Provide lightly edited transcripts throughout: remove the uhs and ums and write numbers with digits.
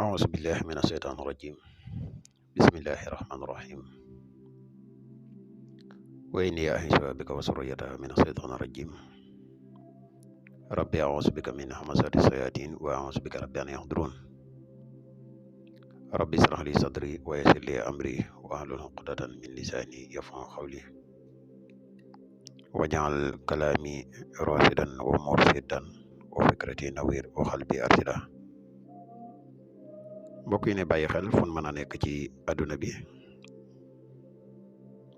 أعوذ بالله من الشيطان الرجيم بسم الله الرحمن الرحيم وإني أعيذها بك وذريتها من الشيطان الرجيم ربي أعوذ بك من همزات الشياطين وأعوذ بك رب أن يحضرون ربي اشرح لي صدري ويسر لي أمري واحلل عقدة من لساني يفقهوا قولي واجعل كلامي راشدا ومرشدا وفكرتي نوير وقلبي أرشدا mbokk yi ne bàyyi xel fun mën a nekk ci àdduna bi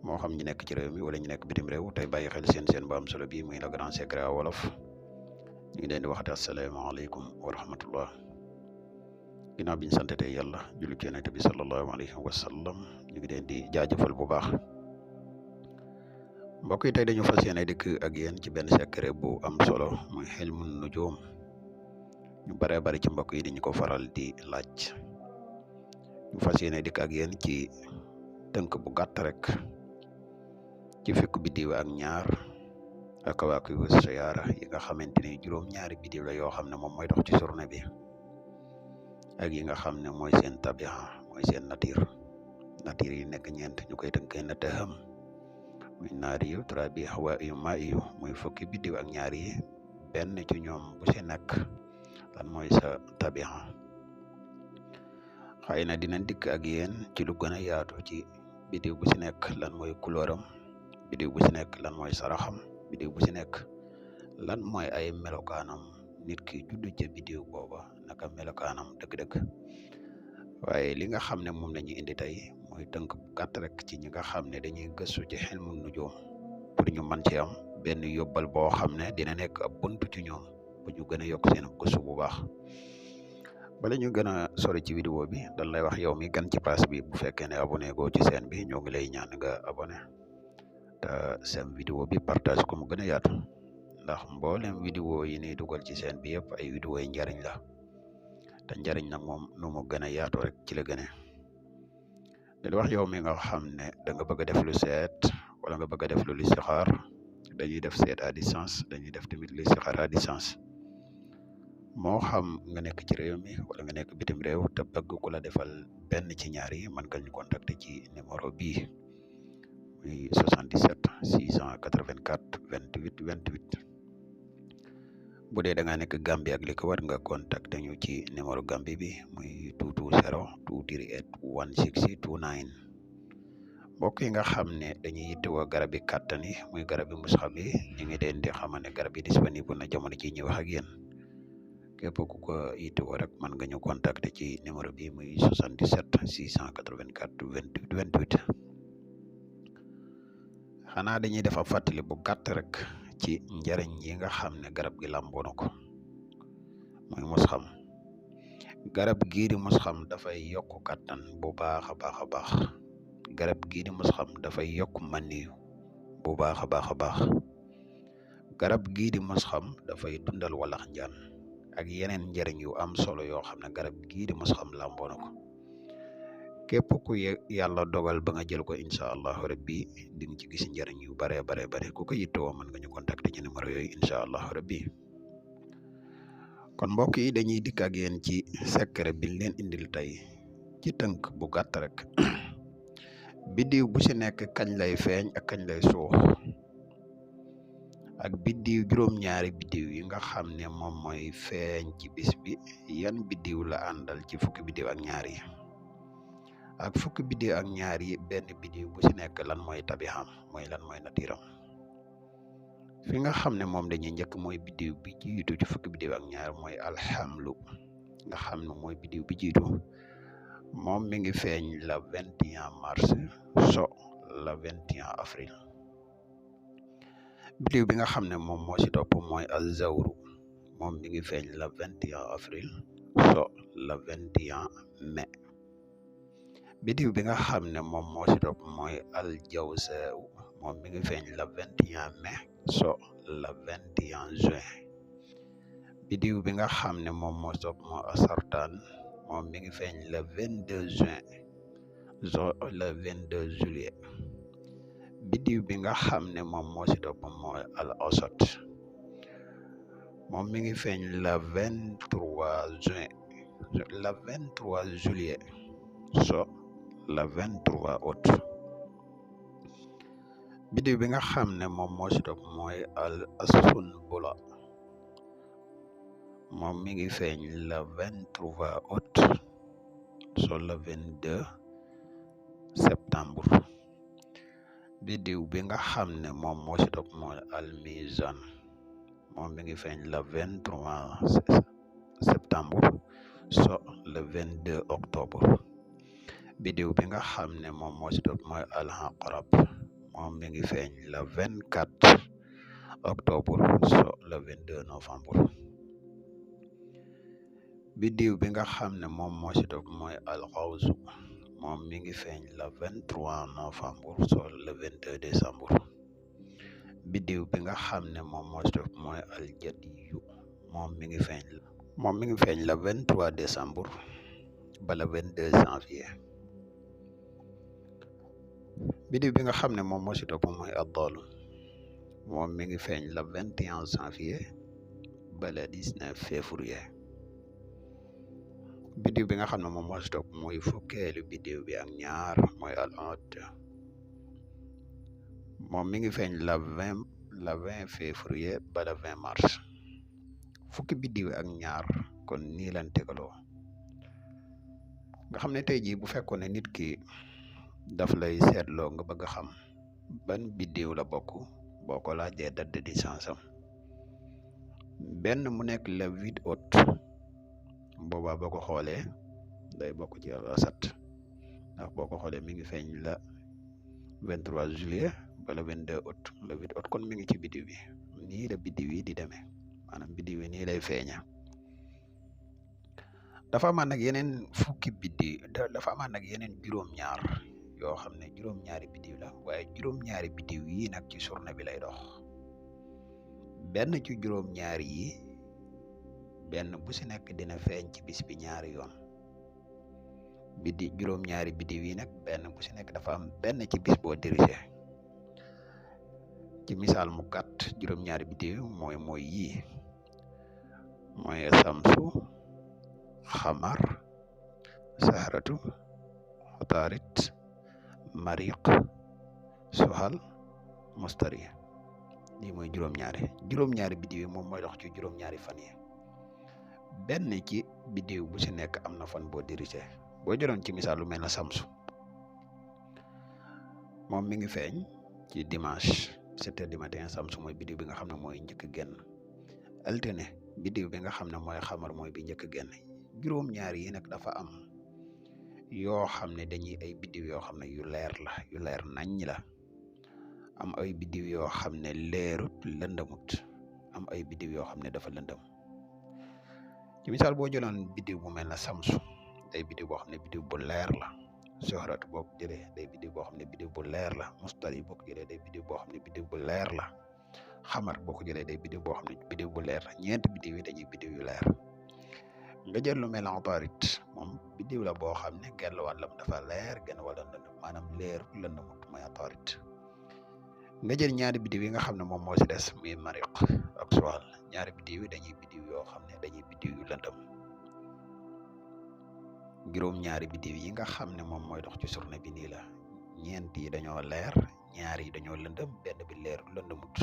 moo xam ñi nekk ci réew mi wala ñi nekk bitim réew tey bàyyi xel seen bu am solo bi muy le grand secret à wolof ñu ngi leen di waxate asalaamaaleykum wa rahmatullah ginnaaw bi ñu sant tey yàlla julli ci yonent bi sallallahu alayhi wa sallam ñu ngi leen di jaajëfal bu baax mbokk yi tey dañu fas yéene dikk ak yéen ci benn secret bu am solo muy xilmun nujuum ñu baree bari ci mbokk yi diñu ko faral di laaj ñu fas yéene dikk ak yéen ci tënk bu gàtt rek ci fukk biddiw ak ñaar ak kawaakibu sayaara yi nga xamante ni juróom-ñaari biddiw la yoo xam ne moom mooy dox ci journée bi ak yi nga xam ne mooy seen tabixa mooy seen nature yi nekk ñeent ñu koy tënkee na tëxam muy naari yu turabi hawa yu maa yu muy fukki biddiw ak ñaar yi benn ci ñoom bu si nekk lan mooy sa tabixa xëy na dinañ dikk ak yéen ci lu gën a yaatu ci biddiw bu si nekk lan mooy couleuram biddiw bu si nekk lan mooy saraxam biddiw bu si nekk lan mooy ay melokaanam nit ki judd ca biddiw booba naka melokaanam dëgg-dëgg waaye li nga xam ne moom la ñuy indi tey mooy tënk bu gàtt rek ci ñi nga xam ne dañuy gëstu ci xilmu nujuum pour ñu mën ci am benn yóbbal boo xam ne dina nekk ab buntu ci ñoom bu ñu gën a yokk seen gëstu bu baax bala ñu gën a sori ci vidéo bi dañ lay wax yow mi gan ci page bi bu fekkee ne abonné goo ci chaîne bi ñoo ngi lay ñaan nga abonné te seen vidéo bi partage ko mu gën a yaatu ndax mboolem vidéo yi ni dugal ci chaîne bi yëpp ay vidéo yi njariñ la te njariñ nag moom nu mu gën a yaatu rek ci la gëne di wax yow mi nga xam ne da nga bëgg a def lu seet wala nga bëgg a def lu listixaar dañuy def seet à distance dañuy def tamit listixaar à distance moo xam nga nekk ci réew mi wala nga nekk bitim réew te bëgg ku la defal benn ci ñaar yi mën nga ñu contacter ci numéro bii muy 77 684 28 28 bu dee da nga nekk Gambie ak li ko war nga contacter ñu ci numéro Gambie bi muy 220 238 16029 mbokk yi nga xam ne dañuy yittewoo garab yi kàttan yi muy garab yi musxab yi ñu ngi leen di xamal ne garab yi disponible na jamono ci ñuy wax ak yéen képp ku ko yittewoo rek mën nga ñu contacter ci numéro bi muy 77 684 28 28 xanaa dañuy def ab fàttali bu gàtt rek ci njariñ yi nga xam ne garab gi làmboo na ko muy musxam garab gii di musxam dafay yokk kàttan bu baax a baax a baax garab gii di musxam dafay yokk maniyu bu baax a baax a baax garab gii di musxam dafay dundal walax njaan ak yeneen njariñ yu am solo yoo xam ne garab gii di musxam làmboo na ko képp ku yàlla dogal ba nga jël ko incha allahu rabbi di nga ci gis njariñ yu bare ku ko yittewoo mën nga ñu contacter ci numéro yooyu incha allahu rabbi kon mbokk yi dañuy dikk ak yéen ci secret bi leen indil tey ci tënk bu gàtt rek biddiw bu si nekk kañ lay feeñ ak kañ lay suux ak biddiw juróom-ñaari biddiw yi nga xam ne moom mooy feeñ ci bis bi yan biddiw la àndal ci fukki biddiw ak ñaar yi ak fukki biddiw ak ñaar yi benn biddiw bu si nekk lan mooy tabixam mooy lan mooy natiiram fi nga xam ne moom dañuy njëkk mooy biddiw bi jiitu ci fukki biddiw ak ñaar mooy alxamlu nga xam ne mooy biddiw bi jiitu moom mi ngi feeñ la 21 mars so la 21 avril biddiw bi nga xam ne moom moo si topp mooy azawru moom mi ngi feeñ la 21 avril so la 21 mai biddiw bi nga xam ne moom moo si topp mooy aljawsa moom mi ngi feeñ la 21 mai so la 21 juin biddiw bi nga xam ne moom moo si topp mooy asartaan moom mi ngi feeñ le 22 juin so le 22 juillet biddiw bi nga xam ne moom moo si topp mooy al asad moom mi ngi feeñ le 23 juin le 23 juillet so le 23 août. biddiw bi nga xam ne moom moo ci topp mooy al sunbula moom mi ngi feeñ le 23 août so le 22 septembre. biddiw bi nga xam ne moom moo ci topp mooy al mizan moom mi ngi feeñ le 23 septembre so le 22 octobre. biddiw bi nga xam ne moom moo ci topp mooy al aqrab moom mi ngi feeñ le 24 octobre so le 22 novembre. biddiw bi nga xam ne moom moo ci topp mooy al xawsu moom mi ngi feeñ le 23 novembre so le 22 décembre. biddiw bi nga xam ne moom moo ci topp mooy al jadiyu moom mi ngi feeñ le 23 décembre ba le 22 janvier. biddiw bi nga xam ne moom moo ci topp mooy addalu moom mi ngi feeñ le 21 janvier ba le 19 février. biddiw bi nga xam ne moom moo ci topp mooy fukkeelu biddiw bi ak ñaar mooy al odd moom mi ngi feeñ le 20 février ba le 20 mars. fukki biddiw ak ñaar kon nii lan tegaloo nga xam ne tey jii bu fekkoon ne nit ki daf lay seetloo nga bëgg a xam ban biddiw la bokk boo ko laajee date de naissance am benn mu nekk le 8 août boobaa boo ko xoolee day bokk ci al-asad ndax boo ko xoolee mi ngi feeñ le 23 juillet ba le 22 août le 8 août kon mi ngi ci biddiw bi nii la biddiw yi di demee maanaam biddiw yi nii lay feeña. dafa amaan nag yeneen fukki biddiw dafa amaan nag yeneen juróom-ñaar yoo xam ne juróom-ñaari biddiw la waaye juróom-ñaari biddiw yi nag ci journée bi lay dox. benn ci juróom-ñaari yi benn bu si nekk dina feeñ ci bis bi ñaari yoon. juróom-ñaari biddiw yi nag benn bu si nekk dafa am benn ci bis boo dirigé. ci misaal mu gàtt juróom-ñaari biddiw mooy yii mooy samsu xamar saharatu xutaarit mariq suhal mustari. lii mooy juróom-ñaari biddiw yi moom mooy dox ci juróom-ñaari fan yi. benn ci biddiw bu si nekk am na fan boo dirigé. boo jëloon ci misaal lu mel na samsu moom mi ngi feeñ ci dimanche 7 heures du matin. samsu mooy biddiw bi nga xam ne mooy njëkk génn. altine biddiw bi nga xam ne mooy xamar mooy bi njëkk génn. juróom-ñaar yi nag dafa am yoo xam ne dañuy ay biddiw yoo xam ne yu leer naññ la. am ay biddiw yoo xam ne leerut lëndamut. am ay biddiw yoo xam ne dafa lëndam. ci misaal boo jëloon biddiw bu mel na samsu day biddiw boo xam ne biddiw bu leer la. soxrat boo ko jëlee day biddiw boo xam ne biddiw bu leer la. mustari boo ko jëlee day biddiw boo xam ne biddiw bu leer la. xamar boo ko jëlee day biddiw boo xam ne biddiw bu leer la. ñeenti biddiw yi dañuy biddiw yu leer. nga jël lu mel ne Utaarid moom biddiw la boo xam ne genn wàllam dafa leer genn wàllam lëndëm maanaam leer lëndëmut mooy Utaarid. nga jël ñaari biddiw yi nga xam ne moom moo si des muy mariq ak suhal. ñaari biddiw yi dañuy biddiw yoo xam ne dañuy biddiw yu lëndëm. juróom-ñaari biddiw yi nga xam ne moom mooy dox ci journée bi nii la. ñeent yi dañoo leer ñaar yi dañoo lëndëm benn bi leer lëndëmut.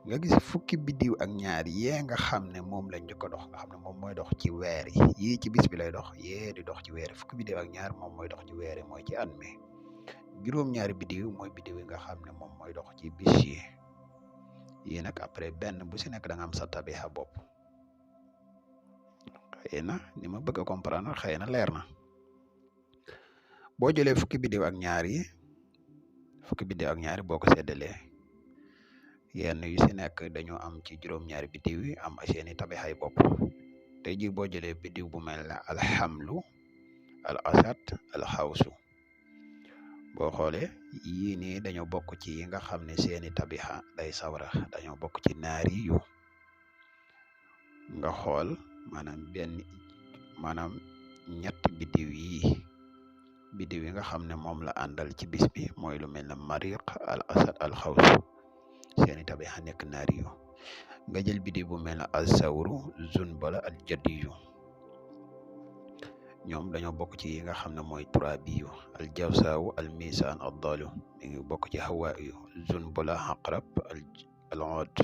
nga gis fukki biddiw ak ñaar yee nga xam ne moom lañ njëkk a dox nga xam ne moom mooy dox ci weer yi. yii ci bis bi lay dox yee di dox ci weer yi. fukki biddiw ak ñaar moom mooy dox ci weer yi mooy ci at mi. juróom-ñaari biddiw mooy biddiw yi nga xam ne moom mooy dox ci bis yi. yii nag après benn bu si nekk da nga am sa tabixa bopp. xëy na ni ma bëgg a comprendre xëy na leer na. boo jëlee fukki biddiw ak ñaar yi boo ko seddalee yenn yu si nekk dañoo am ci juróom-ñaari biddiw yi am seeni tabixay bopp. tey jii boo jëlee biddiw bu mel ne alxamlu al asad al xawsu boo xoolee yii nii dañoo bokk ci yi nga xam ne seeni tabixa day sawra dañoo bokk ci naari yu. nga xool maanaam ñetti biddiw yi nga xam ne moom la àndal ci bis bi mooy lu mel ne mariq al asad al xawsu seeni tabixa nekk naari yu. nga jël biddiw bu mel ne al sawru zunbala al jadiyu ñoom dañoo bokk ci yi nga xam ne mooy turaabiyu al jawsaawu al misaan ad dalu mi ngi bokk ci hawaayu zunbula aqrab al ood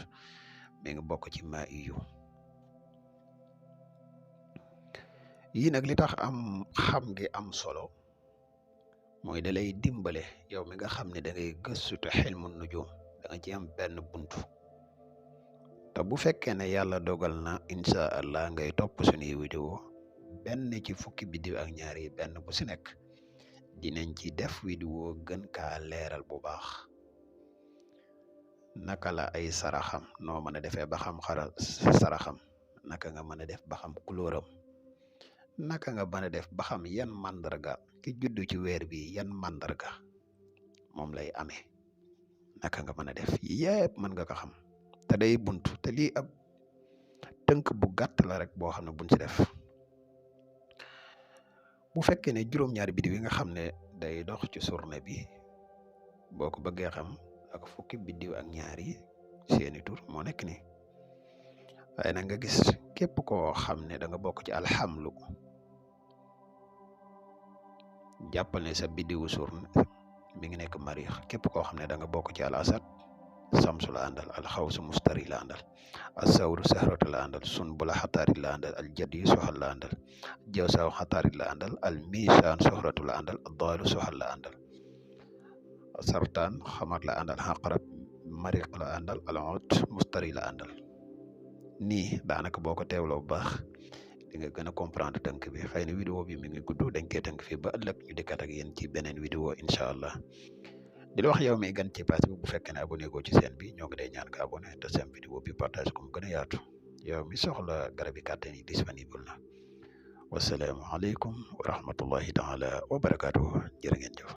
mi ngi bokk ci maa'iyu. yii nag li tax am xam gi am solo mooy da lay dimbale yow mi nga xam ne da ngay gëstu te xilmu nujum da nga ci am benn buntu te bu fekkee ne yàlla dogal na incha allah ngay topp suñuy vidéo benn ci fukki biddiw ak ñaar yi benn bu si nekk dinañ ci def vidéo gën kaa leeral bu baax naka la ay saraxam noo mën a defee ba xam saraxam naka nga mën a def ba xam couleuram naka nga mën a def ba xam yan màndarga ki juddu ci weer bi yan màndarga moom lay amee naka nga mën a def yépp mën nga ko xam te day buntu te lii ab tënk bu gàtt la rek boo xam ne buñ ci def bu fekkee ne juróom-ñaari biddiw yi nga xam ne day dox ci journée bi boo ko bëggee xam ak fukki biddiw ak ñaar yi seeni tur moo nekk ni waaye nag nga gis képp koo xam ne da nga bokk ci alxamlu jàppal ne sa biddiwu journée mi ngi nekk mariix képp koo xam ne da nga bokk ci al asad samsu la àndal al xawsu mustari la àndal al sawru sahratu la àndal sun bula xataari la àndal al jadi soxal la àndal jawsaaw xataari la àndal al misaan soxratu la àndal al daalu soxal la àndal sartaan xamar la àndal xaqarab mariq la àndal al oot mustari la àndal nii daanaka boo ko teewloo bu baax di nga gën a comprendre tënk bi xëy na vidéo bi mi ngi gudd dañ koy tënk fii ba ëllëg ñu dikkat ak yéen ci beneen vidéo incha allah di la wax yow mi gan ci page bi bu fekkee ne abonné ko ci seen bi ñoo ngi day ñaan nga abonné te seen vidéo bi partage ko mu gën a yaatu yow mi soxla garab yi kàttan yi disponible na wasalaamu aleykum wa rahmatullahi taala wa barakaatuhu jërë ngeen jëf